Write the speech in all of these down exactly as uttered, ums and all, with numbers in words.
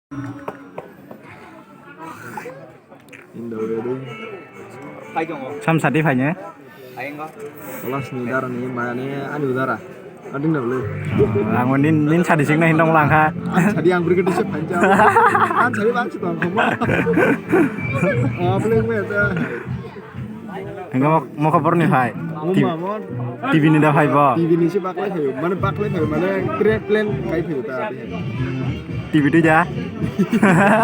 Indo wedding. Sam sadi phaine. Kelasni dara ni mane ani udara. Ading na bole. Ang nin nin sadi sing na hindong lang ha. Ang sadi ang brigade se phain ja. Ang sadi bang se tong khoma. Oh, boleh gue ya. Hingga mo mo khobor ni hai. Mumma mo. T V ni da hai bo. T V ni se baklai phayo. Mane baklai phayo mane tre plan kai phayo ta. T V tu ja.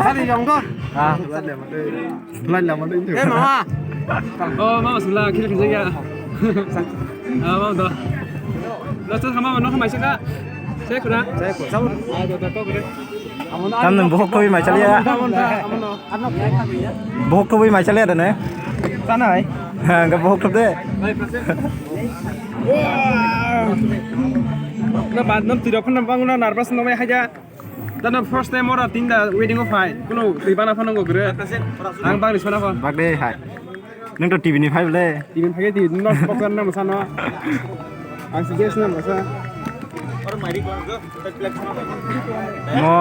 Sadi jong ko. Ah. Lai lama deh. Eh, mama. Oh, mama sebelah kiri kerja ya. Ah, mama tuh. Lo tuh sama mama, no, sama siapa? Saya kurang. Saya kurang. Ah, tuh, tuh, tuh, kurang. Tam nang bohok thoi mai chaliya. Amun dah, amun dah, amun dah. Bohok thoi mai chaliya dane. Sana hai. Ha, enggak bohok thoi de. Na bad nam tidak pernah bangun nervous namanya aja. Dano first time ora tinda wedding o phai. Kuno twi bana phano go gre. Ang bang risona pha. Bagde hai. Nung to T V ni phai bole. T V ni phai T V no spokar na masa no. Ang si guest na masa. Mo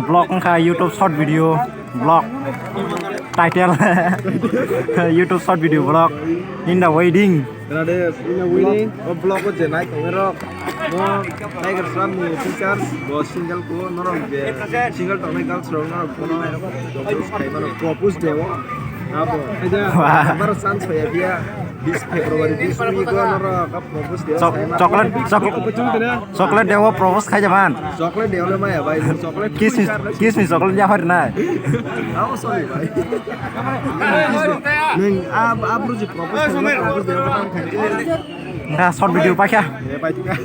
vlog wngkha YouTube short video vlog title YouTube short video vlog in the wedding. Tara de, ina wini, o vlog o je nai tongnai rok, mo Tiger Shroff ni features, bo single ko, norok je single tongnai girls rok, norok bono propose khai mano, propose day o. Abo, Wah. Baro chance hoya biya, bis February, bis week o norok propose day o Chok-, khai mano. Chocolate, chok-, Chocolate day o propose khai jaman. Chocolate day o le maya bai, chocolate Kiss me, kiss me chocolate ya hor na. Abo sorry bai. Neng ab, ab ruji propose khai, propose day o tang khai. Nga short video paikha. Eh, bai, bai.